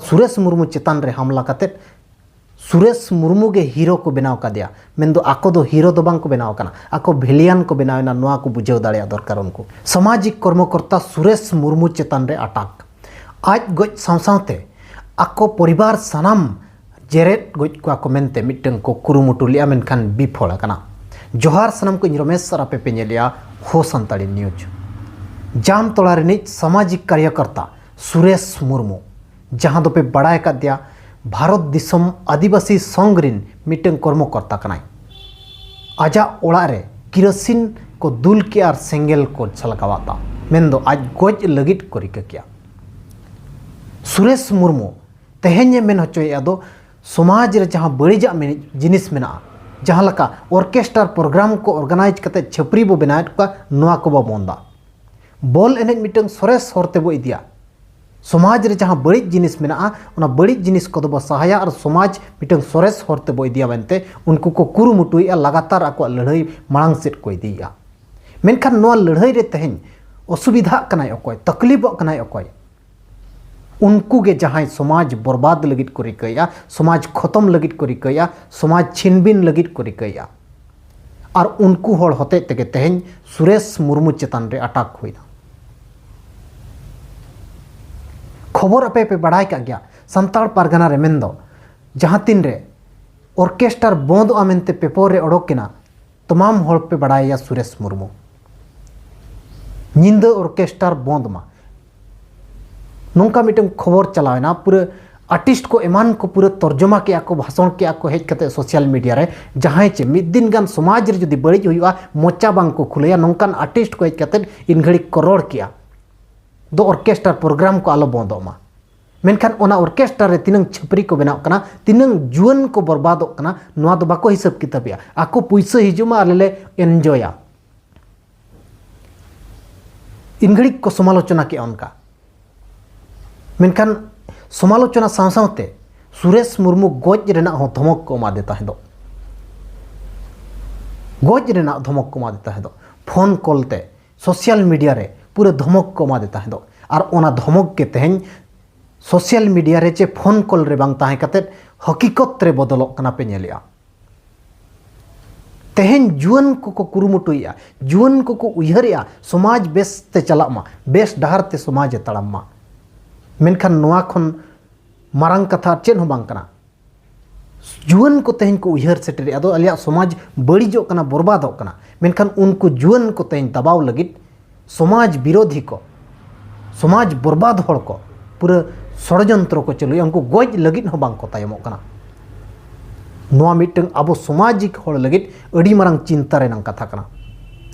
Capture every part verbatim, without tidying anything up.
ᱥᱩᱨᱮᱥ ᱢᱩᱨᱢᱩ ᱪᱮᱛᱟᱱ ᱨᱮ ᱦᱟᱢᱞᱟ ᱠᱟᱛᱮᱫ ᱥᱩᱨᱮᱥ ᱢᱩᱨᱢᱩ ᱜᱮ ᱦᱤᱨᱳ ᱠᱚ ᱵᱮᱱᱟᱣ ᱠᱟᱫᱮᱭᱟ, ᱢᱮᱱᱫᱚ ᱟᱠᱚ ᱫᱚ ᱦᱤᱨᱳ ᱫᱚ ᱵᱟᱝ ᱠᱚ ᱵᱮᱱᱟᱣ ᱟᱠᱟᱱᱟ, ᱟᱠᱚ ᱵᱷᱤᱞᱤᱭᱟᱱ ᱠᱚ ᱵᱮᱱᱟᱣ ᱮᱱᱟ᱾ ᱱᱚᱣᱟ ᱠᱚ ᱵᱩᱡᱷᱟᱹᱣ ᱫᱟᱲᱮᱭᱟᱜ ᱫᱚᱨᱠᱟᱨ ᱩᱱᱠᱩ᱾ ᱥᱟᱢᱟᱡᱤᱠ ᱠᱚᱨᱢᱚᱠᱚᱨᱛᱟ ᱥᱩᱨᱮᱥ ᱢᱩᱨᱢᱩ ᱪᱮᱛᱟᱱ ᱨᱮ ᱟᱴᱟᱠ, ᱟᱡ ᱜᱚᱡ ᱥᱟᱶ ᱥᱟᱶᱛᱮ ᱟᱠᱚ ᱯᱚᱨᱤᱵᱟᱨ ᱥᱟᱱᱟᱢ ᱡᱮᱨᱮᱫ ᱜᱚᱡ ᱠᱚᱣᱟ ᱠᱚ ᱢᱮᱱᱛᱮ ᱢᱤᱫᱴᱟᱝ ᱠᱚ ᱠᱩᱨᱩᱢᱩᱴᱩ ᱞᱮᱫᱼᱟ, ᱢᱮᱱᱠᱷᱟᱱ ᱵᱤᱯᱷᱚᱞ ᱟᱠᱟᱱᱟ᱾ ᱡᱚᱦᱟᱨ ᱥᱟᱱᱟᱢ ᱠᱚ, ᱤᱧ ᱨᱚᱢᱮᱥ ᱟᱨ ᱟᱯᱮ ᱯᱮ ᱧᱮᱞᱮᱜᱼᱟ ᱦᱳ ᱥᱟᱱᱛᱟᱲᱤ ᱱᱤᱭᱩᱡᱽ᱾ ᱡᱟᱢᱛᱚᱲᱟ ᱨᱤᱱᱤᱡ ᱥᱟᱢᱟᱡᱤᱠ ᱠᱟᱨᱭᱚᱠᱚᱨᱛᱟ ᱥᱩᱨᱮᱥ ᱢᱩᱨᱢᱩ, ᱡᱟᱦᱟᱸ ᱫᱚᱯᱮ ᱵᱟᱲᱟᱭ ᱟᱠᱟᱫᱮᱭᱟ ᱵᱷᱟᱨᱚᱛ ᱫᱤᱥᱚᱢ ᱟᱹᱫᱤᱵᱟᱹᱥᱤ ᱥᱚᱝᱜᱷ ᱨᱤᱱ ᱢᱤᱫᱴᱟᱝ ᱠᱚᱨᱢᱚᱠᱚᱨᱛᱟ ᱠᱟᱱᱟᱭ, ᱟᱡᱟᱜ ᱚᱲᱟᱜ ᱨᱮ ᱠᱤᱨᱳᱥᱤᱱ ᱠᱚ ᱫᱩᱞ ᱠᱮᱜᱼᱟ ᱟᱨ ᱥᱮᱸᱜᱮᱞ ᱠᱚ ᱡᱷᱟᱞᱠᱟᱣᱟᱫᱼᱟ, ᱢᱮᱱᱫᱚ ᱟᱡ ᱜᱚᱡ ᱞᱟᱹᱜᱤᱫ ᱠᱚ ᱨᱤᱠᱟᱹ ᱠᱮᱜᱼᱟ᱾ ᱥᱩᱨᱮᱥ ᱢᱩᱨᱢᱩ ᱛᱮᱦᱮᱧ ᱮ ᱢᱮᱱ ᱦᱚᱪᱚᱭᱮᱫᱼᱟ ᱫᱚ ᱥᱚᱢᱟᱡᱽ ᱨᱮ ᱡᱟᱦᱟᱸ ᱵᱟᱹᱲᱤᱡᱟᱜ ᱢᱮᱱ-, ᱡᱤᱱᱤᱥ ᱢᱮᱱᱟᱜᱼᱟ, ᱡᱟᱦᱟᱸ ᱞᱮᱠᱟ ᱚᱨᱠᱮᱥᱴᱟᱨ ᱯᱨᱳᱜᱨᱟᱢ ᱠᱚ ᱚᱨᱜᱟᱱᱟᱭᱤᱡᱽ ᱠᱟᱛᱮ ᱪᱷᱟᱹᱯᱨᱤ ᱵᱚ ᱵᱮᱱᱟᱣᱮᱫ ᱠᱚᱣᱟ, ᱱᱚᱣᱟ ᱠᱚ ᱵᱚ ᱵᱚᱱᱫᱟ᱾ ᱵᱚᱞ ᱮᱱᱮᱡ ᱢᱤᱫᱴᱟᱝ ᱥᱚᱨᱮᱥ ᱦᱚᱨ ᱛᱮᱵᱚ ᱤᱫᱤᱭᱟ᱾ ᱥᱚᱢᱟᱡᱽ ᱨᱮ ᱡᱟᱦᱟᱸ ᱵᱟᱹᱲᱤᱡ ᱡᱤᱱᱤᱥ ᱢᱮᱱᱟᱜᱼᱟ, ᱚᱱᱟ ᱵᱟᱹᱲᱤᱡ ᱡᱤᱱᱤᱥ ᱠᱚᱫᱚ ᱵᱚ ᱥᱟᱦᱟᱭᱟ ᱟᱨ ᱥᱚᱢᱟᱡᱽ ᱢᱤᱫᱴᱟᱝ ᱥᱚᱨᱮᱥ ᱦᱚᱨ ᱛᱮᱵᱚ ᱤᱫᱤᱭᱟ ᱢᱮᱱᱛᱮ ᱩᱱᱠᱩ ᱠᱚ ᱠᱩᱨᱩᱢᱩᱴᱩᱭᱮᱫᱼᱟ, ᱞᱟᱜᱟᱛᱟᱨ ᱟᱠᱚᱣᱟᱜ ᱞᱟᱹᱲᱦᱟᱹᱭ ᱢᱟᱲᱟᱝ ᱥᱮᱫ ᱠᱚ ᱤᱫᱤᱭᱮᱫᱼᱟ᱾ ᱢᱮᱱᱠᱷᱟᱱ ᱱᱚᱣᱟ ᱞᱟᱹᱲᱦᱟᱹᱭ ᱨᱮ ᱛᱮᱦᱮᱧ ᱚᱥᱩᱵᱤᱫᱷᱟᱜ ᱠᱟᱱᱟᱭ ᱚᱠᱚᱭ, ᱛᱟᱠᱞᱤᱯᱚᱜ ᱠᱟᱱᱟᱭ ᱚᱠᱚᱭ? ᱩᱱᱠᱩ ᱜᱮ ᱡᱟᱦᱟᱸᱭ ᱥᱚᱢᱟᱡᱽ ᱵᱚᱨᱵᱟᱫ ᱞᱟᱹᱜᱤᱫ ᱠᱚ ᱨᱤᱠᱟᱹᱭᱮᱫᱼᱟ, ᱥᱚᱢᱟᱡᱽ ᱠᱷᱚᱛᱚᱢ ᱞᱟᱹᱜᱤᱫ ᱠᱚ ᱨᱤᱠᱟᱹᱭᱮᱫᱼᱟ, ᱥᱚᱢᱟᱡᱽ ᱪᱷᱤᱱᱵᱤᱱ ᱞᱟᱹᱜᱤᱫ ᱠᱚ ᱨᱤᱠᱟᱹᱭᱮᱫᱼᱟ᱾ ᱟᱨ ᱩᱱᱠᱩ ᱦᱚᱲ ᱦᱚᱛᱮᱡ ᱛᱮᱜᱮ ᱛᱮᱦᱮᱧ ᱥᱩᱨᱮᱥ ᱢᱩᱨᱢᱩ ᱪᱮᱛᱟᱱ ᱨᱮ ᱟᱴᱟᱠ ᱦᱩᱭᱱᱟ᱾ ᱠᱷᱚᱵᱚᱨ ᱟᱯᱮ ᱯᱮ ᱵᱟᱲᱟᱭ ᱠᱟᱜ ᱜᱮᱭᱟ, ᱥᱟᱱᱛᱟᱲ ᱯᱟᱨᱜᱟᱱᱟ ᱨᱮ ᱢᱮᱱᱫᱚ ᱡᱟᱦᱟᱸ ᱛᱤᱱ ᱨᱮ ᱚᱨᱠᱮᱥᱴᱟᱨ ᱵᱚᱱᱫᱚᱜᱼᱟ ᱢᱮᱱᱛᱮ ᱯᱮᱯᱚᱨ ᱨᱮ ᱚᱰᱚᱠ ᱮᱱᱟ, ᱛᱟᱢᱟᱢ ᱦᱚᱲ ᱯᱮ ᱵᱟᱲᱟᱭᱟ ᱥᱩᱨᱮᱥ ᱢᱩᱨᱢᱩ᱾ ᱧᱤᱫᱟᱹ ᱚᱨᱠᱮᱥᱴᱟᱨ ᱵᱚᱱᱫ ᱢᱟ, ᱱᱚᱝᱠᱟ ᱢᱤᱫᱴᱟᱝ ᱠᱷᱚᱵᱚᱨ ᱪᱟᱞᱟᱣ ᱮᱱᱟ᱾ ᱯᱩᱨᱟᱹ ᱟᱨᱴᱤᱥᱴ ᱠᱚ ᱮᱢᱟᱱ ᱠᱚ ᱯᱩᱨᱟᱹ ᱛᱚᱨᱡᱚᱢᱟ ᱠᱮᱜᱼᱟ ᱠᱚ, ᱵᱷᱟᱥᱚᱱ ᱠᱮᱜᱼᱟ ᱠᱚ ᱦᱮᱡ ᱠᱟᱛᱮ ᱥᱳᱥᱟᱞ ᱢᱤᱰᱤᱭᱟ ᱨᱮ᱾ ᱡᱟᱦᱟᱸᱭ ᱪᱮ ᱢᱤᱫ ᱫᱤᱱ ᱜᱟᱱ ᱥᱚᱢᱟᱡᱽ ᱨᱮ ᱡᱩᱫᱤ ᱵᱟᱹᱲᱤᱡ ᱦᱩᱭᱩᱜᱼᱟ, ᱢᱚᱪᱟ ᱵᱟᱝ ᱠᱚ ᱠᱷᱩᱞᱟᱹᱭᱟ, ᱱᱚᱝᱠᱟᱱ ᱟᱨᱴᱤᱥᱴ ᱠᱚ ᱦᱮᱡ ᱠᱟᱛᱮ ᱤᱱ ᱜᱷᱟᱹᱲᱤᱡ ᱠᱚ ᱨᱚᱲ ᱠᱮᱜᱼᱟ ᱫᱚ ᱚᱨᱠᱮᱥᱴᱟᱨ ᱯᱨᱳᱜᱨᱟᱢ ᱠᱚ ᱟᱞᱚ ᱵᱚᱱᱫᱚᱜ ᱢᱟ᱾ ᱢᱮᱱᱠᱷᱟᱱ ᱚᱱᱟ ᱚᱨᱠᱮᱥᱴᱟᱨ ᱨᱮ ᱛᱤᱱᱟᱹᱝ ᱪᱷᱟᱹᱯᱨᱤ ᱠᱚ ᱵᱮᱱᱟᱜ ᱠᱟᱱᱟ, ᱛᱤᱱᱟᱹᱝ ᱡᱩᱣᱟᱹᱱ ᱠᱚ ᱵᱚᱨᱵᱟᱫᱚᱜ ᱠᱟᱱᱟ, ᱱᱚᱣᱟ ᱫᱚ ᱵᱟᱠᱚ ᱦᱤᱥᱟᱹᱵ ᱠᱤᱛᱟᱹᱵᱮᱜᱼᱟ᱾ ᱟᱠᱚ ᱯᱩᱭᱥᱟᱹ ᱦᱤᱡᱩᱜ ᱢᱟ, ᱟᱞᱮ ᱞᱮ ᱮᱱᱡᱚᱭᱟ, ᱤᱱ ᱜᱷᱟᱹᱲᱤᱡ ᱠᱚ ᱥᱚᱢᱟᱞᱳᱪᱚᱱᱟ ᱠᱮᱜᱼᱟ ᱚᱱᱠᱟ᱾ ᱢᱮᱱᱠᱷᱟᱱ ᱥᱚᱢᱟᱞᱳᱪᱚᱱᱟ ᱥᱟᱶ ᱥᱟᱶᱛᱮ ᱥᱩᱨᱮᱥ ᱢᱩᱨᱢᱩ ᱜᱚᱡ ᱨᱮᱱᱟᱜ ᱦᱚᱸ ᱫᱷᱚᱢᱚᱠ ᱠᱚ ᱮᱢᱟᱫᱮ ᱛᱟᱦᱮᱸᱫᱚᱜ᱾ ᱜᱚᱡ ᱨᱮᱱᱟᱜ ᱫᱷᱚᱢᱚᱠ ᱠᱚ ᱮᱢᱟᱫᱮ ᱛᱟᱦᱮᱸᱫᱚᱜ᱾ ᱯᱷᱳᱱ ᱠᱚᱞ ᱛᱮ, ᱥᱳᱥᱟᱞ ᱢᱤᱰᱤᱭᱟ ᱨᱮ ᱯᱩᱨᱟᱹ ᱫᱷᱚᱢᱚᱠ ᱠᱚ ᱮᱢᱟᱫᱮ ᱛᱟᱦᱮᱸᱫᱚᱜ᱾ ᱟᱨ ᱚᱱᱟ ᱫᱷᱚᱢᱚᱠ ᱜᱮ ᱛᱮᱦᱮᱧ ᱥᱳᱥᱟᱞ ᱢᱤᱰᱤᱭᱟ ᱨᱮ ᱪᱮ ᱯᱷᱳᱱ ᱠᱚᱞ ᱨᱮ ᱵᱟᱝ ᱛᱟᱦᱮᱸ ᱠᱟᱛᱮᱫ ᱦᱚᱠᱤᱠᱚᱛ ᱨᱮ ᱵᱚᱫᱚᱞᱚᱜ ᱠᱟᱱᱟ ᱯᱮ ᱧᱮᱞᱮᱜᱼᱟ᱾ ᱛᱮᱦᱮᱧ ᱡᱩᱣᱟᱹᱱ ᱠᱚᱠᱚ ᱠᱩᱨᱩᱢᱩᱴᱩᱭᱮᱜᱼᱟ, ᱡᱩᱣᱟᱹᱱ ᱠᱚᱠᱚ ᱩᱭᱦᱟᱹᱨᱮᱜᱼᱟ ᱥᱚᱢᱟᱡᱽ ᱵᱮᱥ ᱛᱮ ᱪᱟᱞᱟᱜ ᱢᱟ, ᱵᱮᱥ ᱰᱟᱦᱟᱨ ᱛᱮ ᱥᱚᱢᱟᱡᱽ ᱮ ᱛᱟᱲᱟᱢ ᱢᱟ᱾ ᱢᱮᱱᱠᱷᱟᱱ ᱱᱚᱣᱟ ᱠᱷᱚᱱ ᱢᱟᱨᱟᱝ ᱠᱟᱛᱷᱟ ᱟᱨ ᱪᱮᱫ ᱦᱚᱸ ᱵᱟᱝ ᱠᱟᱱᱟ᱾ ᱡᱩᱣᱟᱹᱱ ᱠᱚ ᱛᱮᱦᱮᱧ ᱠᱚ ᱩᱭᱦᱟᱹᱨ ᱥᱮᱴᱮᱨᱮᱜᱼᱟ, ᱟᱫᱚ ᱟᱞᱮᱭᱟᱜ ᱥᱚᱢᱟᱡᱽ ᱵᱟᱹᱲᱤᱡᱚᱜ ᱠᱟᱱᱟ, ᱵᱚᱨᱵᱟᱫᱚᱜ ᱠᱟᱱᱟ, ᱢᱮᱱᱠᱷᱟᱱ ᱩᱱᱠᱩ ᱡᱩᱣᱟᱹᱱ ᱠᱚ ᱛᱮᱦᱮᱧ ᱫᱟᱵᱟᱣ ᱞᱟᱹᱜᱤᱫ ᱥᱚᱢᱟᱡᱽ ᱵᱤᱨᱳᱫᱷᱤ ᱠᱚ, ᱥᱚᱢᱟᱡᱽ ᱵᱚᱨᱵᱟᱫ ᱦᱚᱲ ᱠᱚ, ᱯᱩᱨᱟᱹ ᱥᱚᱲᱡᱚᱱᱛᱨᱚ ᱠᱚ ᱪᱟᱹᱞᱩᱭᱟ, ᱩᱱᱠᱩ ᱜᱚᱡ ᱞᱟᱹᱜᱤᱫ ᱦᱚᱸ ᱵᱟᱝ ᱠᱚ ᱛᱟᱭᱚᱢᱚᱜ ᱠᱟᱱᱟ᱾ ᱱᱚᱣᱟ ᱢᱤᱫᱴᱟᱝ ᱟᱵᱚ ᱥᱚᱢᱟᱡᱤᱠ ᱦᱚᱲ ᱞᱟᱹᱜᱤᱫ ᱟᱹᱰᱤ ᱢᱟᱨᱟᱝ ᱪᱤᱱᱛᱟ ᱨᱮᱱᱟᱜ ᱠᱟᱛᱷᱟ ᱠᱟᱱᱟ,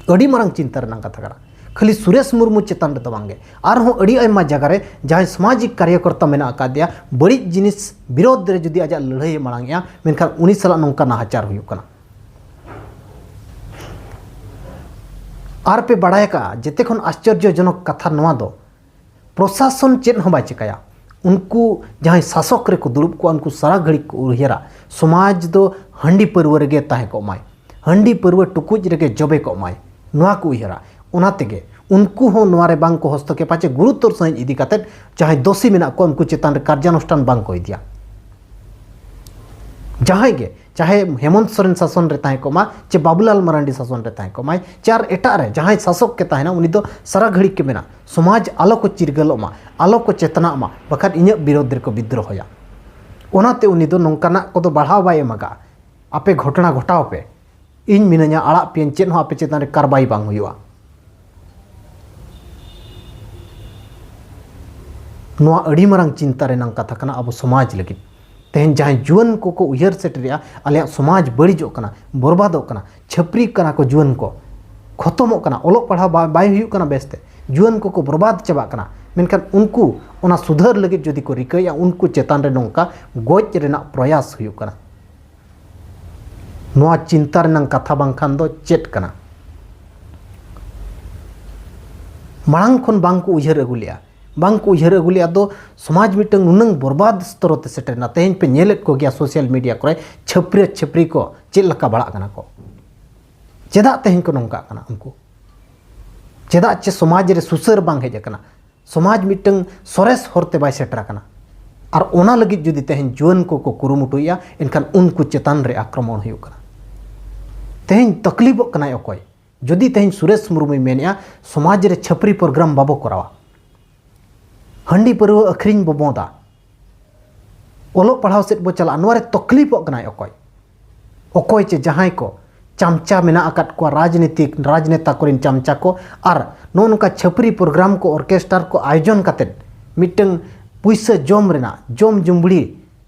ᱟᱹᱰᱤ ᱢᱟᱨᱟᱝ ᱪᱤᱱᱛᱟ ᱨᱮᱱᱟᱜ ᱠᱟᱛᱷᱟ ᱠᱟᱱᱟ᱾ ᱠᱷᱟᱹᱞᱤ ᱥᱩᱨᱮᱥ ᱢᱩᱨᱢᱩ ᱪᱮᱛᱟᱱ ᱨᱮᱫᱚ ᱵᱟᱝᱜᱮ, ᱟᱨᱦᱚᱸ ᱟᱹᱰᱤ ᱟᱭᱢᱟ ᱡᱟᱭᱜᱟ ᱨᱮ ᱡᱟᱦᱟᱸᱭ ᱥᱟᱢᱟᱡᱤᱠ ᱠᱟᱨᱭᱚᱠᱚᱨᱛᱟ ᱢᱮᱱᱟᱜ ᱟᱠᱟᱫᱮᱭᱟ, ᱵᱟᱹᱲᱤᱡ ᱡᱤᱱᱤᱥ ᱵᱤᱨᱳᱫᱷ ᱨᱮ ᱡᱩᱫᱤ ᱟᱡᱟᱜ ᱞᱟᱹᱲᱦᱟᱹᱭᱮ ᱢᱟᱲᱟᱝᱮᱜᱼᱟ, ᱢᱮᱱᱠᱷᱟᱱ ᱩᱱᱤ ᱥᱟᱞᱟᱜ ᱱᱚᱝᱠᱟ ᱱᱟᱦᱟᱪᱟᱨ ᱦᱩᱭᱩᱜ ᱠᱟᱱᱟ᱾ ᱟᱨ ᱯᱮ ᱵᱟᱲᱟᱭ ᱟᱠᱟᱫᱼᱟ, ᱡᱮᱛᱮ ᱠᱷᱚᱱ ᱟᱥᱪᱚᱨᱡᱚᱡᱚᱱᱚᱠ ᱠᱟᱛᱷᱟ ᱱᱚᱣᱟ ᱫᱚ, ᱯᱨᱚᱥᱟᱥᱚᱱ ᱪᱮᱫ ᱦᱚᱸ ᱵᱟᱭ ᱪᱤᱠᱟᱹᱭᱟ᱾ ᱩᱱᱠᱩ ᱡᱟᱦᱟᱸᱭ ᱥᱟᱥᱚᱠ ᱨᱮᱠᱚ ᱫᱩᱲᱩᱵ ᱠᱚᱜᱼᱟ, ᱩᱱᱠᱩ ᱥᱟᱨᱟ ᱜᱷᱟᱹᱲᱤᱡ ᱠᱚ ᱩᱭᱦᱟᱹᱨᱟ, ᱥᱚᱢᱟᱡᱽ ᱫᱚ ᱦᱟᱺᱰᱤ ᱯᱟᱹᱨᱣᱟᱹ ᱨᱮᱜᱮ ᱛᱟᱦᱮᱸ ᱠᱚᱜ ᱢᱟᱭ, ᱦᱟᱺᱰᱤ ᱯᱟᱹᱨᱣᱟᱹ ᱴᱩᱠᱩᱡ ᱨᱮᱜᱮ ᱡᱚᱵᱮ ᱠᱚᱜ ᱢᱟᱭ, ᱱᱚᱣᱟ ᱠᱚ ᱩᱭᱦᱟᱹᱨᱟ᱾ ᱚᱱᱟ ᱛᱮᱜᱮ ᱩᱱᱠᱩ ᱦᱚᱸ ᱱᱚᱣᱟ ᱨᱮ ᱵᱟᱝ ᱠᱚ ᱦᱚᱥᱛᱚᱠᱮᱯᱟ, ᱪᱮ ᱜᱩᱨᱩᱛᱚᱨ ᱥᱟᱺᱦᱤᱡ ᱤᱫᱤ ᱠᱟᱛᱮᱫ ᱡᱟᱦᱟᱸᱭ ᱫᱳᱥᱤ ᱢᱮᱱᱟᱜ ᱠᱚᱣᱟ, ᱩᱱᱠᱩ ᱪᱮᱛᱟᱱ ᱨᱮ ᱠᱟᱨᱡᱟᱱᱩᱥᱴᱷᱟᱱ ᱵᱟᱝ ᱠᱚ ᱤᱫᱤᱭᱟ᱾ ᱡᱟᱦᱟᱸᱭ ᱜᱮ, ᱪᱟᱦᱮ ᱦᱮᱢᱚᱱᱛ ᱥᱚᱨᱮᱱ ᱥᱟᱥᱚᱱ ᱨᱮ ᱛᱟᱦᱮᱸ ᱠᱚᱜ ᱢᱟ, ᱪᱮ ᱵᱟᱵᱩᱞᱟᱞ ᱢᱟᱨᱟᱱᱰᱤ ᱥᱟᱥᱚᱱ ᱨᱮ ᱛᱟᱦᱮᱸ ᱠᱚᱜ ᱢᱟᱭ, ᱪᱮ ᱟᱨ ᱮᱴᱟᱜ ᱨᱮ ᱡᱟᱦᱟᱸᱭ ᱥᱟᱥᱚᱠ ᱜᱮ ᱛᱟᱦᱮᱱᱟ, ᱩᱱᱤ ᱫᱚ ᱥᱟᱨᱟ ᱜᱷᱟᱹᱲᱤᱡ ᱜᱮ ᱢᱮᱱᱟ, ᱥᱚᱢᱟᱡᱽ ᱟᱞᱚ ᱠᱚ ᱪᱤᱨᱜᱟᱹᱞᱚᱜ ᱢᱟ, ᱟᱞᱚ ᱠᱚ ᱪᱮᱛᱱᱟᱜ ᱢᱟ, ᱵᱟᱠᱷᱟᱱ ᱤᱧᱟᱹᱜ ᱵᱤᱨᱳᱫᱷ ᱨᱮᱠᱚ ᱵᱤᱫᱽᱨᱳᱦᱚᱭᱟ᱾ ᱚᱱᱟᱛᱮ ᱩᱱᱤ ᱫᱚ ᱱᱚᱝᱠᱟᱱᱟᱜ ᱠᱚᱫᱚ ᱵᱟᱲᱦᱟᱣ ᱵᱟᱭ ᱮᱢᱟᱜᱟ᱾ ᱟᱯᱮ ᱜᱷᱚᱴᱚᱱᱟ ᱜᱷᱚᱴᱟᱣ ᱯᱮ, ᱤᱧ ᱢᱤᱱᱟᱹᱧᱟ, ᱟᱲᱟᱜ ᱯᱮᱭᱟᱹᱧ, ᱪᱮᱫ ᱦᱚᱸ ᱟᱯᱮ ᱪᱮᱛᱟᱱ ᱨᱮ ᱠᱟᱨᱵᱟᱭ ᱵᱟᱝ ᱦᱩᱭᱩᱜᱼᱟ᱾ ᱱᱚᱣᱟ ᱟᱹᱰᱤ ᱢᱟᱨᱟᱝ ᱪᱤᱱᱛᱟ ᱨᱮᱱᱟᱜ ᱠᱟᱛᱷᱟ ᱠᱟᱱᱟ ᱟᱵᱚ ᱥᱚᱢᱟᱡᱽ ᱞᱟᱹᱜᱤᱫ᱾ ᱛᱮᱦᱮᱧ ᱡᱟᱦᱟᱸᱭ ᱡᱩᱣᱟᱹᱱ ᱠᱚᱠᱚ ᱩᱭᱦᱟᱹᱨ ᱥᱮᱴᱮᱨᱮᱜᱼᱟ, ᱟᱞᱮᱭᱟᱜ ᱥᱚᱢᱟᱡᱽ ᱵᱟᱹᱲᱤᱡᱚᱜ ᱠᱟᱱᱟ, ᱵᱚᱨᱵᱟᱫᱚᱜ ᱠᱟᱱᱟ, ᱪᱷᱟᱹᱯᱨᱤ ᱠᱟᱱᱟ ᱠᱚ ᱡᱩᱣᱟᱹᱱ ᱠᱚ, ᱠᱷᱚᱛᱚᱢᱚᱜ ᱠᱟᱱᱟ, ᱚᱞᱚᱜ ᱯᱟᱲᱦᱟᱣ ᱵᱟ-, ᱵᱟᱭ ᱦᱩᱭᱩᱜ ᱠᱟᱱᱟ ᱵᱮᱥᱛᱮ, ᱡᱩᱣᱟᱹᱱ ᱠᱚᱠᱚ ᱵᱚᱨᱵᱟᱫ ᱪᱟᱵᱟᱜ ᱠᱟᱱᱟ, ᱢᱮᱱᱠᱷᱟᱱ ᱩᱱᱠᱩ ᱚᱱᱟ ᱥᱩᱫᱷᱟᱹᱨ ᱞᱟᱹᱜᱤᱫ ᱡᱩᱫᱤ ᱠᱚ ᱨᱤᱠᱟᱹᱭᱮᱜᱼᱟ, ᱩᱱᱠᱩ ᱪᱮᱛᱟᱱ ᱨᱮ ᱱᱚᱝᱠᱟ ᱜᱚᱡ ᱨᱮᱱᱟᱜ ᱯᱨᱚᱭᱟᱥ ᱦᱩᱭᱩᱜ ᱠᱟᱱᱟ᱾ ᱱᱚᱣᱟ ᱪᱤᱱᱛᱟ ᱨᱮᱱᱟᱜ ᱠᱟᱛᱷᱟ ᱵᱟᱝᱠᱷᱟᱱ ᱫᱚ ᱪᱮᱫ ᱠᱟᱱᱟ? ᱢᱟᱲᱟᱝ ᱠᱷᱚᱱ ᱵᱟᱝ ᱠᱚ ᱩᱭᱦᱟᱹᱨ ᱟᱹᱜᱩ ᱞᱮᱜᱼᱟ, ᱵᱟᱝ ᱠᱚ ᱩᱭᱦᱟᱹᱨ ᱟᱹᱜᱩ ᱞᱮᱜᱼᱟ ᱫᱚ ᱥᱚᱢᱟᱡᱽ ᱢᱤᱫᱴᱟᱝ ᱱᱩᱱᱟᱹᱝ ᱵᱚᱨᱵᱟᱫ ᱥᱛᱚᱨᱚ ᱛᱮ ᱥᱮᱴᱮᱨᱮᱱᱟ᱾ ᱛᱮᱦᱮᱧ ᱯᱮ ᱧᱮᱞᱮᱫ ᱠᱚᱜᱮᱭᱟ ᱥᱳᱥᱟᱞ ᱢᱤᱰᱤᱭᱟ ᱠᱚᱨᱮ, ᱪᱷᱟᱹᱯᱨᱤ ᱪᱷᱟᱹᱯᱨᱤ ᱠᱚ ᱪᱮᱫ ᱞᱮᱠᱟ ᱵᱟᱲᱟᱜ ᱠᱟᱱᱟ ᱠᱚ᱾ ᱪᱮᱫᱟᱜ ᱛᱮᱦᱮᱧ ᱠᱚ ᱱᱚᱝᱠᱟᱜ ᱠᱟᱱᱟ ᱩᱱᱠᱩ? ᱪᱮᱫᱟᱜ ᱪᱮ ᱥᱚᱢᱟᱡᱽ ᱨᱮ ᱥᱩᱥᱟᱹᱨ ᱵᱟᱝ ᱦᱮᱡ ᱟᱠᱟᱱᱟ? ᱥᱚᱢᱟᱡᱽ ᱢᱤᱫᱴᱟᱝ ᱥᱚᱨᱮᱥ ᱦᱚᱨ ᱛᱮ ᱵᱟᱭ ᱥᱮᱴᱮᱨ ᱟᱠᱟᱱᱟ᱾ ᱟᱨ ᱚᱱᱟ ᱞᱟᱹᱜᱤᱫ ᱡᱩᱫᱤ ᱛᱮᱦᱮᱧ ᱡᱩᱣᱟᱹᱱ ᱠᱚᱠᱚ ᱠᱩᱨᱩᱢᱩᱴᱩᱭᱮᱫᱼᱟ, ᱮᱱᱠᱷᱟᱱ ᱩᱱᱠᱩ ᱪᱮᱛᱟᱱ ᱨᱮ ᱟᱠᱨᱚᱢᱚᱱ ᱦᱩᱭᱩᱜ ᱠᱟᱱᱟ᱾ ᱛᱮᱦᱮᱧ ᱛᱟᱠᱞᱤᱯᱚᱜ ᱠᱟᱱᱟᱭ ᱚᱠᱚᱭ? ᱡᱩᱫᱤ ᱛᱮᱦᱮᱧ ᱥᱩᱨᱮᱥ ᱢᱩᱨᱢᱩᱭ ᱢᱮᱱᱮᱫᱼᱟ, ᱥᱚᱢᱟᱡᱽ ᱨᱮ ᱪᱷᱟᱹᱯᱨᱤ ᱯᱨᱳᱜᱨᱟᱢ ᱵᱟᱵᱚ ᱠᱚᱨᱟᱣᱟ, ᱦᱟᱺᱰᱤ ᱯᱟᱹᱨᱣᱟᱹ ᱟᱹᱠᱷᱨᱤᱧ ᱵᱚ ᱵᱚᱸᱫᱟ, ᱚᱞᱚᱜ ᱯᱟᱲᱦᱟᱣ ᱥᱮᱫ ᱵᱚ ᱪᱟᱞᱟᱜᱼᱟ, ᱱᱚᱣᱟ ᱨᱮ ᱛᱚᱠᱞᱤᱯᱚᱜ ᱠᱟᱱᱟᱭ ᱚᱠᱚᱭ? ᱚᱠᱚᱭ ᱪᱮ ᱡᱟᱦᱟᱸᱭ ᱠᱚ ᱪᱟᱢᱪᱟ ᱢᱮᱱᱟᱜ ᱟᱠᱟᱫ ᱠᱚᱣᱟ, ᱨᱟᱡᱽᱱᱤᱛᱤᱠ, ᱨᱟᱡᱽᱱᱮᱛᱟ ᱠᱚᱨᱮᱱ ᱪᱟᱢᱪᱟ ᱠᱚ, ᱟᱨ ᱱᱚᱜᱼᱚ ᱱᱚᱝᱠᱟ ᱪᱷᱟᱹᱯᱨᱤ ᱯᱨᱳᱜᱨᱟᱢ ᱠᱚ, ᱚᱨᱠᱮᱥᱴᱟᱨ ᱠᱚ ᱟᱭᱳᱡᱚᱱ ᱠᱟᱛᱮᱫ ᱢᱤᱫᱴᱟᱝ ᱯᱩᱭᱥᱟᱹ ᱡᱚᱢ ᱨᱮᱱᱟᱜ, ᱡᱚᱢ ᱡᱩᱢᱵᱽᱲᱤ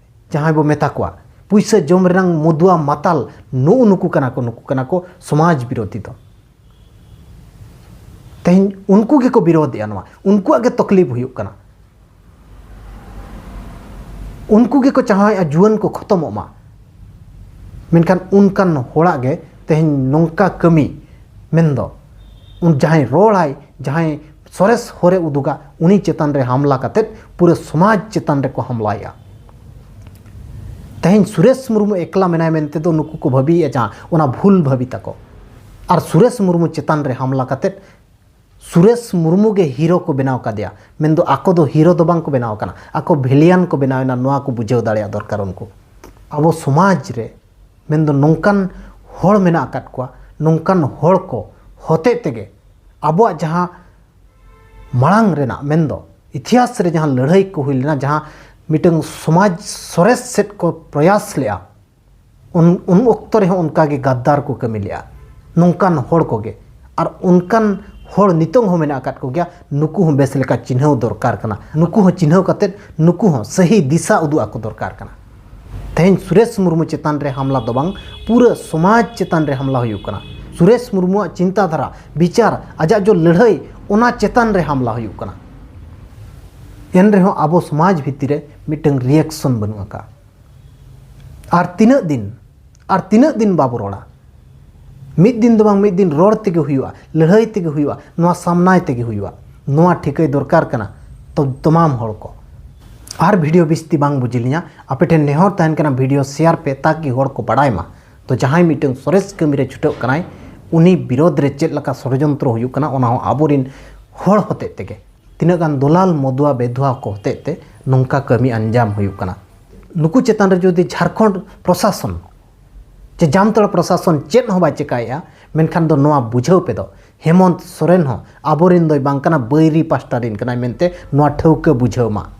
ᱡᱟᱦᱟᱸᱭ ᱵᱚ ᱢᱮᱛᱟ ᱠᱚᱣᱟ, ᱯᱩᱭᱥᱟᱹ ᱡᱚᱢ ᱨᱮᱱᱟᱜ ᱢᱩᱫᱩᱣᱟ ᱢᱟᱛᱟᱞ, ᱱᱩᱜᱼᱩ ᱱᱩᱠᱩ ᱠᱟᱱᱟ ᱠᱚ, ᱱᱩᱠᱩ ᱠᱟᱱᱟ ᱠᱚ ᱥᱚᱢᱟᱡᱽ ᱵᱤᱨᱳᱫᱷᱤ ᱫᱚ᱾ ᱛᱮᱦᱮᱧ ᱩᱱᱠᱩ ᱜᱮᱠᱚ ᱵᱤᱨᱳᱫᱷᱮᱜᱼᱟ, ᱱᱚᱣᱟ ᱩᱱᱠᱩᱣᱟᱜ ᱜᱮ ᱛᱚᱠᱞᱤᱯ ᱦᱩᱭᱩᱜ ᱠᱟᱱᱟ᱾ ᱩᱱᱠᱩ ᱜᱮᱠᱚ ᱪᱟᱦᱟᱣᱮᱫᱼᱟ ᱡᱩᱣᱟᱹᱱ ᱠᱚ ᱠᱷᱚᱛᱚᱢᱚᱜ ᱢᱟ, ᱢᱮᱱᱠᱷᱟᱱ ᱚᱱᱠᱟᱱ ᱦᱚᱲᱟᱜ ᱜᱮ ᱛᱮᱦᱮᱧ ᱱᱚᱝᱠᱟ ᱠᱟᱹᱢᱤ, ᱢᱮᱱᱫᱚ ᱩᱱ ᱡᱟᱦᱟᱸᱭ ᱨᱚᱲᱟᱭ, ᱡᱟᱦᱟᱸᱭ ᱥᱚᱨᱮᱥ ᱦᱚᱨᱮ ᱩᱫᱩᱜᱟ, ᱩᱱᱤ ᱪᱮᱛᱟᱱ ᱨᱮ ᱦᱟᱢᱞᱟ ᱠᱟᱛᱮᱫ ᱯᱩᱨᱟᱹ ᱥᱚᱢᱟᱡᱽ ᱪᱮᱛᱟᱱ ᱨᱮᱠᱚ ᱦᱟᱢᱞᱟᱭᱮᱫᱼᱟ᱾ ᱛᱮᱦᱮᱧ ᱥᱩᱨᱮᱥ ᱢᱩᱨᱢᱩ ᱮᱠᱞᱟ ᱢᱮᱱᱟᱭ ᱢᱮᱱᱛᱮ ᱫᱚ ᱱᱩᱠᱩ ᱠᱚ ᱵᱷᱟᱹᱵᱤᱭᱮᱫᱼᱟ, ᱡᱟᱦᱟᱸ ᱚᱱᱟ ᱵᱷᱩᱞ ᱵᱷᱟᱹᱵᱤ ᱛᱟᱠᱚ᱾ ᱟᱨ ᱥᱩᱨᱮᱥ ᱢᱩᱨᱢᱩ ᱪᱮᱛᱟᱱ ᱨᱮ ᱦᱟᱢᱞᱟ ᱠᱟᱛᱮᱫ ᱥᱩᱨᱮᱥ ᱢᱩᱨᱢᱩ ᱜᱮ ᱦᱤᱨᱳ ᱠᱚ ᱵᱮᱱᱟᱣ ᱠᱟᱫᱮᱭᱟ, ᱢᱮᱱᱫᱚ ᱟᱠᱚ ᱫᱚ ᱦᱤᱨᱳ ᱫᱚ ᱵᱟᱝ ᱠᱚ ᱵᱮᱱᱟᱣ ᱟᱠᱟᱱᱟ, ᱟᱠᱚ ᱵᱷᱤᱞᱤᱭᱟᱱ ᱠᱚ ᱵᱮᱱᱟᱣ ᱮᱱᱟ᱾ ᱱᱚᱣᱟ ᱠᱚ ᱵᱩᱡᱷᱟᱹᱣ ᱫᱟᱲᱮᱭᱟᱜ ᱫᱚᱨᱠᱟᱨ ᱩᱱᱠᱩ᱾ ᱟᱵᱚ ᱥᱚᱢᱟᱡᱽ ᱨᱮ ᱢᱮᱱᱫᱚ ᱱᱚᱝᱠᱟᱱ ᱦᱚᱲ ᱢᱮᱱᱟᱜ ᱟᱠᱟᱫ ᱠᱚᱣᱟ, ᱱᱚᱝᱠᱟᱱ ᱦᱚᱲ ᱠᱚ ᱦᱚᱛᱮᱡ ᱛᱮᱜᱮ ᱟᱵᱚᱣᱟᱜ ᱡᱟᱦᱟᱸ ᱢᱟᱲᱟᱝ ᱨᱮᱱᱟᱜ, ᱢᱮᱱᱫᱚ ᱤᱛᱤᱦᱟᱥ ᱨᱮ ᱡᱟᱦᱟᱸ ᱞᱟᱹᱲᱦᱟᱹᱭ ᱠᱚ ᱦᱩᱭ ᱞᱮᱱᱟ, ᱡᱟᱦᱟᱸ ᱢᱤᱫᱴᱟᱝ ᱥᱚᱢᱟᱡᱽ ᱥᱚᱨᱮᱥ ᱥᱮᱫ ᱠᱚ ᱯᱨᱚᱭᱟᱥ ᱞᱮᱫᱼᱟ, ᱩᱱ, ᱩᱱ ᱚᱠᱛᱚ ᱨᱮᱦᱚᱸ ᱚᱱᱠᱟᱜᱮ ᱜᱟᱫᱫᱟᱨ ᱠᱚ ᱠᱟᱹᱢᱤ ᱞᱮᱫᱼᱟ᱾ ᱱᱚᱝᱠᱟᱱ ᱦᱚᱲ ᱠᱚᱜᱮ, ᱟᱨ ᱚᱱᱠᱟᱱ ᱦᱚᱲ ᱱᱤᱛᱚᱝ ᱦᱚᱸ ᱢᱮᱱᱟᱜ ᱟᱠᱟᱫ ᱠᱚᱜᱮᱭᱟ᱾ ᱱᱩᱠᱩ ᱦᱚᱸ ᱵᱮᱥ ᱞᱮᱠᱟ ᱪᱤᱱᱦᱟᱹᱣ ᱫᱚᱨᱠᱟᱨ ᱠᱟᱱᱟ᱾ ᱱᱩᱠᱩ ᱦᱚᱸ ᱪᱤᱱᱦᱟᱹᱣ ᱠᱟᱛᱮᱫ ᱱᱩᱠᱩ ᱦᱚᱸ ᱥᱟᱹᱦᱤ ᱫᱤᱥᱟ ᱩᱫᱩᱜ ᱟᱠᱚ ᱫᱚᱨᱠᱟᱨ ᱠᱟᱱᱟ᱾ ᱛᱮᱦᱮᱧ ᱥᱩᱨᱮᱥ ᱢᱩᱨᱢᱩ ᱪᱮᱛᱟᱱ ᱨᱮ ᱦᱟᱢᱞᱟ ᱫᱚ ᱵᱟᱝ, ᱯᱩᱨᱟᱹ ᱥᱚᱢᱟᱡᱽ ᱪᱮᱛᱟᱱ ᱨᱮ ᱦᱟᱢᱞᱟ ᱦᱩᱭᱩᱜ ᱠᱟᱱᱟ᱾ ᱥᱩᱨᱮᱥ ᱢᱩᱨᱢᱩᱣᱟᱜ ᱪᱤᱱᱛᱟᱹ ᱫᱷᱟᱨᱟ, ᱵᱤᱪᱟᱨ, ᱟᱡᱟᱜ ᱡᱚ ᱞᱟᱹᱲᱦᱟᱹᱭ, ᱚᱱᱟ ᱪᱮᱛᱟᱱ ᱨᱮ ᱦᱟᱢᱞᱟ ᱦᱩᱭᱩᱜ ᱠᱟᱱᱟ᱾ ᱮᱱ ᱨᱮᱦᱚᱸ ᱟᱵᱚ ᱥᱚᱢᱟᱡᱽ ᱵᱷᱤᱛᱤᱨ ᱨᱮ ᱢᱤᱫᱴᱟᱝ ᱨᱤᱭᱮᱠᱥᱚᱱ ᱵᱟᱹᱱᱩᱜ ᱟᱠᱟᱫᱼᱟ᱾ ᱟᱨ ᱛᱤᱱᱟᱹᱜ ᱫᱤᱱ, ᱟᱨ ᱛᱤᱱᱟᱹᱜ ᱫᱤᱱ ᱵᱟᱵᱚ ᱨᱚᱲᱟ? ᱢᱤᱫ ᱫᱤᱱ ᱫᱚ ᱵᱟᱝ ᱢᱤᱫ ᱫᱤᱱ ᱨᱚᱲ ᱛᱮᱜᱮ ᱦᱩᱭᱩᱜᱼᱟ, ᱞᱟᱹᱲᱦᱟᱹᱭ ᱛᱮᱜᱮ ᱦᱩᱭᱩᱜᱼᱟ, ᱱᱚᱣᱟ ᱥᱟᱢᱱᱟᱭ ᱛᱮᱜᱮ ᱦᱩᱭᱩᱜᱼᱟ᱾ ᱱᱚᱣᱟ ᱴᱷᱤᱠᱟᱹᱭ ᱫᱚᱨᱠᱟᱨ ᱠᱟᱱᱟ ᱛᱚ, ᱛᱚᱢᱟᱢ ᱦᱚᱲ ᱠᱚ᱾ ᱟᱨ ᱵᱷᱤᱰᱤᱭᱳ ᱵᱤᱥᱛᱤ ᱵᱟᱝ ᱵᱩᱡᱷᱟᱹᱣ ᱞᱤᱧᱟ, ᱟᱯᱮ ᱴᱷᱮᱱ ᱱᱮᱦᱚᱨ ᱛᱟᱦᱮᱱ ᱠᱟᱱᱟ, ᱵᱷᱤᱰᱤᱭᱳ ᱥᱮᱭᱟᱨ ᱯᱮ ᱛᱟᱠᱤ ᱦᱚᱲ ᱠᱚ ᱵᱟᱲᱟᱭ ᱢᱟ᱾ ᱛᱚ ᱡᱟᱦᱟᱸᱭ ᱢᱤᱫᱴᱟᱝ ᱥᱚᱨᱮᱥ ᱠᱟᱹᱢᱤ ᱨᱮ ᱪᱷᱩᱴᱟᱹᱜ ᱠᱟᱱᱟᱭ, ᱩᱱᱤ ᱵᱤᱨᱳᱫᱷ ᱨᱮ ᱪᱮᱫ ᱞᱮᱠᱟ ᱥᱚᱲᱚᱡᱚᱱᱛᱨᱚ ᱦᱩᱭᱩᱜ ᱠᱟᱱᱟ, ᱚᱱᱟ ᱦᱚᱸ ᱟᱵᱚᱨᱤᱱ ᱦᱚᱲ ᱦᱚᱛᱮᱡ ᱛᱮᱜᱮ᱾ ᱛᱤᱱᱟᱹᱜ ᱜᱟᱱ ᱫᱚᱞᱟᱞ ᱢᱚᱫᱩᱟ ᱵᱮᱫᱷᱩᱣᱟ ᱠᱚ ᱦᱚᱛᱮᱡ ᱛᱮ ᱱᱚᱝᱠᱟ ᱠᱟᱹᱢᱤ ᱟᱧᱡᱟᱢ ᱦᱩᱭᱩᱜ ᱠᱟᱱᱟ᱾ ᱱᱩᱠᱩ ᱪᱮᱛᱟᱱ ᱨᱮ ᱡᱩᱫᱤ ᱡᱷᱟᱲᱠᱷᱚᱸᱰ ᱯᱨᱚᱥᱟᱥᱚᱱ ᱪᱮ ᱡᱟᱢᱛᱟᱲᱟ ᱯᱨᱚᱥᱟᱥᱚᱱ ᱪᱮᱫ ᱦᱚᱸ ᱵᱟᱭ ᱪᱮᱠᱟᱭᱮᱫᱼᱟ, ᱢᱮᱱᱠᱷᱟᱱ ᱫᱚ ᱱᱚᱣᱟ ᱵᱩᱡᱷᱟᱹᱣ ᱯᱮ ᱫᱚ, ᱦᱮᱢᱚᱱᱛ ᱥᱚᱨᱮᱱ ᱦᱚᱸ ᱟᱵᱚᱨᱮᱱ ᱫᱚᱭ ᱵᱟᱝ ᱠᱟᱱᱟ, ᱵᱟᱹᱭᱨᱤ ᱯᱟᱥᱴᱟ ᱨᱮᱱ ᱠᱟᱱᱟᱭ ᱢᱮᱱᱛᱮ ᱱᱚᱣᱟ ᱴᱷᱟᱹᱣᱠᱟᱹ ᱵᱩᱡᱷᱟᱹᱣ ᱢᱟ᱾